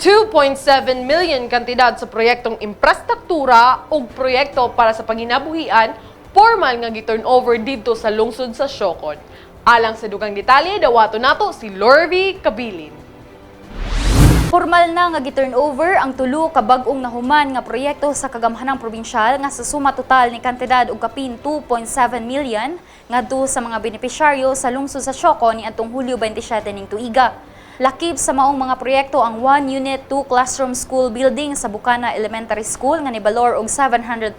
2.7 million kantidad sa proyektong imprastruktura ug proyekto para sa panginabuhian formal nga gi-turn over didto sa lungsod sa Siocon. Alang sa dugang detalye, dawato nato si Lorvi Kabilin. Formal na nga gi-turn over ang tulo ka bag-ong nahuman nga proyekto sa kagamhanang probinsyal nga sa suma total ni kantidad og kapin 2.7 million ngadto sa mga benepisyaryo sa lungsod sa Siocon niadtong Hulyo 27 ning tuiga. Lakip sa maong mga proyekto ang 1 unit 2 classroom school building sa Bukana Elementary School nga nibalor og 700,000,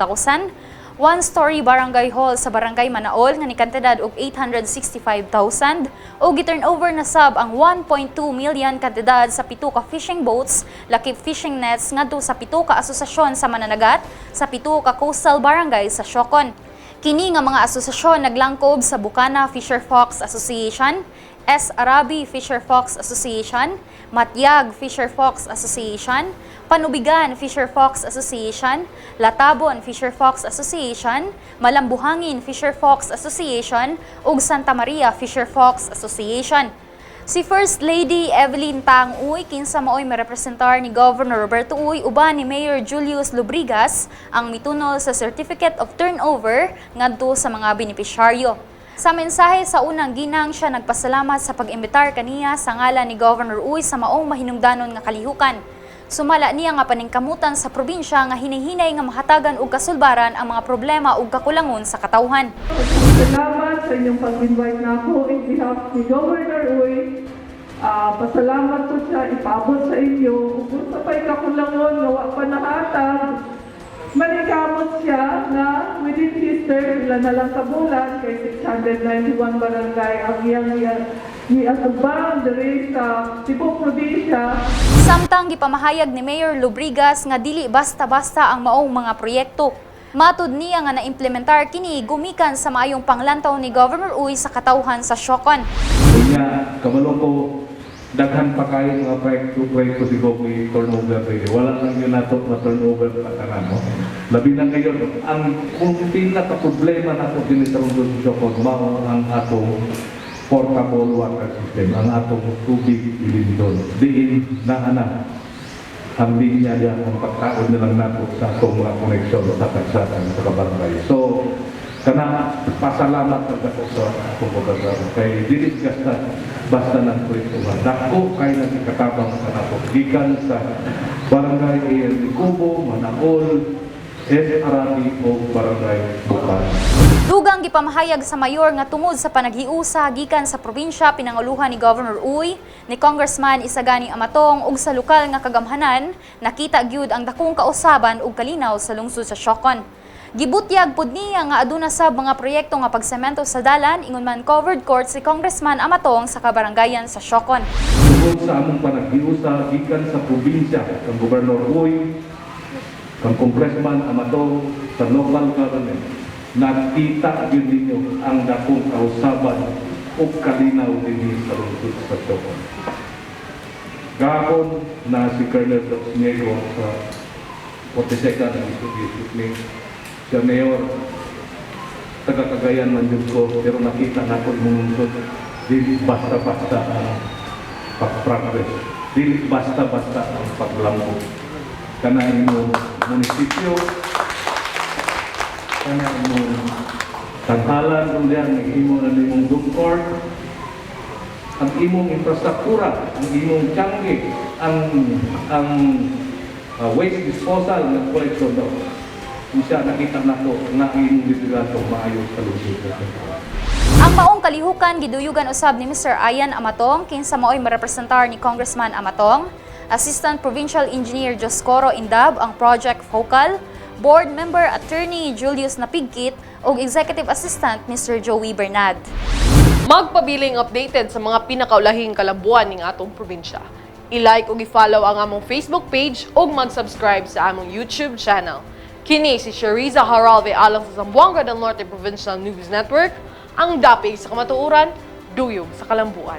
one-story barangay hall sa Barangay Manaol nga ni kantidad og 865,000 ug gi-turn over na sab ang 1.2 million kantidad sa pito ka fishing boats lakip fishing nets ngadto sa pito ka asosasyon sa mananagat sa pito ka coastal barangay sa Siocon. Kini nga mga asosasyon naglangkob sa Bukana Fisher Folks Association, S. Arabi Fisher Folks Association, Matyag Fisher Folks Association, Panubigan Fisher Folks Association, Latabon Fisher Folks Association, Malambuhangin Fisher Folks Association ug Santa Maria Fisher Folks Association. Si First Lady Evelyn Tang Uy, kinsa maoy marepresentar ni Governor Roberto Uy uban ni Mayor Julius Lubrigas ang mitunol sa Certificate of Turnover ngadto sa mga benepisyaryo. Sa mensahe sa unang ginang, siya nagpasalamat sa pag-imbitar kaniya sa ngalan ni Governor Uy sa maong mahinungdanon nga kalihukan. Sumala niya nga paningkamutan sa probinsya nga hinihinay nga mahatagan og kasulbaran ang mga problema ug kakulangon sa katawhan. Salamat sa inyong pag-invite na ako in behalf ni Governor Uy. Pasalamat ko siya, ipaabot sa inyo. Kung sa pa'y kakulangon nga wa pa nahatag, manikamot siya na within his term, ila na lang kabulan, kay 691 barangay ang iyang giatubang diri sa tibuok probinsya. Samtang gipamahayag ni Mayor Lubrigas nga dili basta-basta ang maong mga proyekto. Matud niya nga naimplementar kini gumikan sa maayong panglantaw ni Governor Uy sa katawhan sa Siocon. Unya, kabalo ko, daghan pa kayo mga proyekto, proyekto si Gob turnover rin. Wala lang yun nato na turnover pa tanan, no? Labi na ngayon, ang kung pinaka-problema nato din sa lungsod sa Siocon, mao ang atong portable water system, ang atong tubig ilindon. Diin na ana ang linya diya, ang pagtaod na lang nato sa atong mga connection sa tagsakan sa kabarangay. So, kana pasalamat ang ako sa atong gobernador kay dili basta basta ng proyekto nga dako kay nang ikatabang sa nato gikan sa Barangay ALD Kubo, Manaol, S. Arabi o Barangay Bukan. Dugang gipamahayag sa mayor nga tungod sa panaghiusa gikan sa probinsya pinanguluhan ni Governor Uy, ni Congressman Isagani Amatong ug sa lokal nga kagamhanan, nakita gyud ang dakong kausaban ug kalinaw sa lungsod sa Siocon. Gibutyag pud niya nga aduna sab mga proyekto nga pagsemento sa dalan ingon man covered court si Congressman Amatong sa kabarangayan sa Siocon. Tungod sa among panaghiusa gikan sa probinsya kang Gobernador Uy, kang Congressman Amatong, sa local government, nakita gyud ninyo ang dakong kausaban ug kalinaw dinhi sa lungsod sa Siocon. Gahapon na si Colonel Niego sa 42nd ang isip ni siya, "Mayor, taga Cagayan man jud ko, pero nakita nako imong lungsod, dili basta-basta ang pag-progress, dili basta-basta ang paglambo. Kana imong munisipyo, kana imong tanghalan kung diyan naghimo na nimong dome court, ang imong infrastruktura, ang imong tiyangge, ang waste disposal ng collection daw. Kung siya nakita nako nga ang imong liderato maayo sa lungsod." Ang maong kalihukan giduyugan usab ni Mr. Ayan Amatong, kinsa maoy marepresentar ni Congressman Amatong, Assistant Provincial Engineer Joscoro Indab ang project focal, Board Member Attorney Julius Napigkit ug Executive Assistant Mr. Joey Bernad. Magpabiling updated sa mga pinakaulahing kalambuan ning atong probinsya. I-like ug i-follow ang among Facebook page ug mag-subscribe sa among YouTube channel. Kini si Shariza Haralve alang sa Zamboanga del Norte Provincial News Network, ang dapig sa kamatuoran, duyog sa kalambuan.